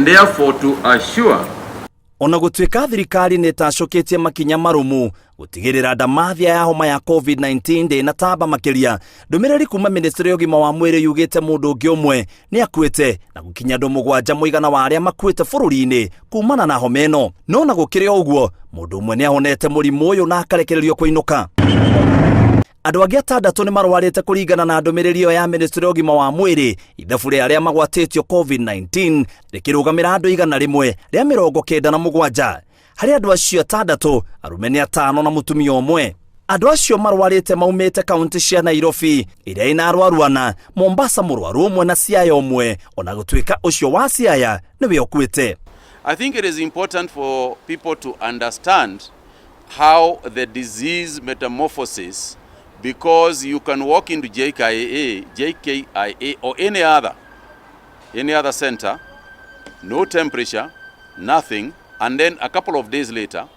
And therefore to assure Ona gũtuĩka thirikari nĩ ĩtacũkĩtie makinya marũmu gũtigĩrĩra ndamathia ya homa ya COVID-19 ndĩnatamba makĩria, ndũmĩrĩri kuma ministry ya ũgima wa mwĩrĩ yugĩte mũndũ ũngĩ ũmwe nĩ akuĩte na gũkinya andũ 7 mũigana wa arĩa makuĩte bũrũri-inĩ kumana na homa ĩno. No na gũkĩrĩ o ũguo, mũndũ ũmwe nĩ ahonete mũrimũ ũyũ na akarekererio kũinũka. Andũ angĩ 6 nĩ marwarĩte kũringana na ndũmĩrĩri ĩyo ya ministry ya ũgima wa mwĩrĩ. Ithabu rĩa arĩa magwatĩtio COVID-19 rĩkĩrũgamĩra andũ 197. Harĩ andũ acio 6, arũme nĩ 5 na mũtumia ũmwe. Andũ acio marwarĩte maumĩte kaunti cia Nairobi ĩrĩa ĩna arwaru 4, Mombasa mũrwaru ũmwe na Siaya ũmwe, ona gũtuĩka ũcio wa Siaya nĩwe ũkuĩte. I think it is important for people to understand how the disease metamorphosis, because you can walk into JKIA, JKIA or any other center, no temperature, nothing, and then a couple of days later,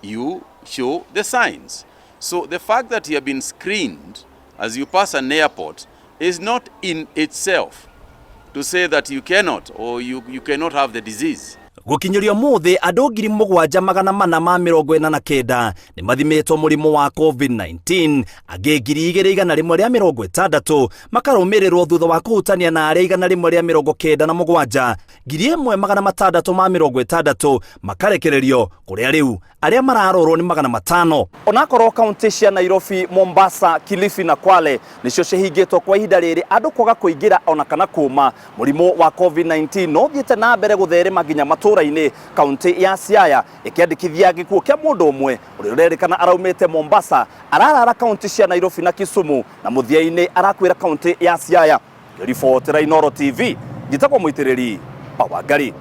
you show the signs. So the fact that you have been screened as you pass an airport is not in itself to say that you cannot or you cannot have the disease. Gũkinyĩria ũmũthĩ andũ 7449 nĩ mathimĩtwo mũrimũ wa COVID-19, angĩ 2160 makarũmĩrĩrwo thutha wa kũhutania na arĩa 197, 1660 makarekererio kũrĩa rĩu arĩa mararorwo nĩ 500. Onakorwo kaunti cia Nairobi, Mombasa, Kilifi na Kwale nĩcio cihingĩtwo kwa ihinda rĩrĩ andũ kwaga kũingĩra ona kana kuma, mũrimũ wa COVID-19 no ũthiĩte na mbere gũtherema nginya matũũra-inĩ. Kaunti ya Siaya ĩkĩandĩkithia gĩkuũ kĩa mũndũ ũmwe ũrĩa ũrerĩkana araumĩte Mombasa, ararara kaunti cia Nairobi na Kisumu, na mũthia-inĩ arakuĩra kaunti ya Siaya. Ribotera Inooro TV, njĩtagwo Mũitĩrĩri Pawangari.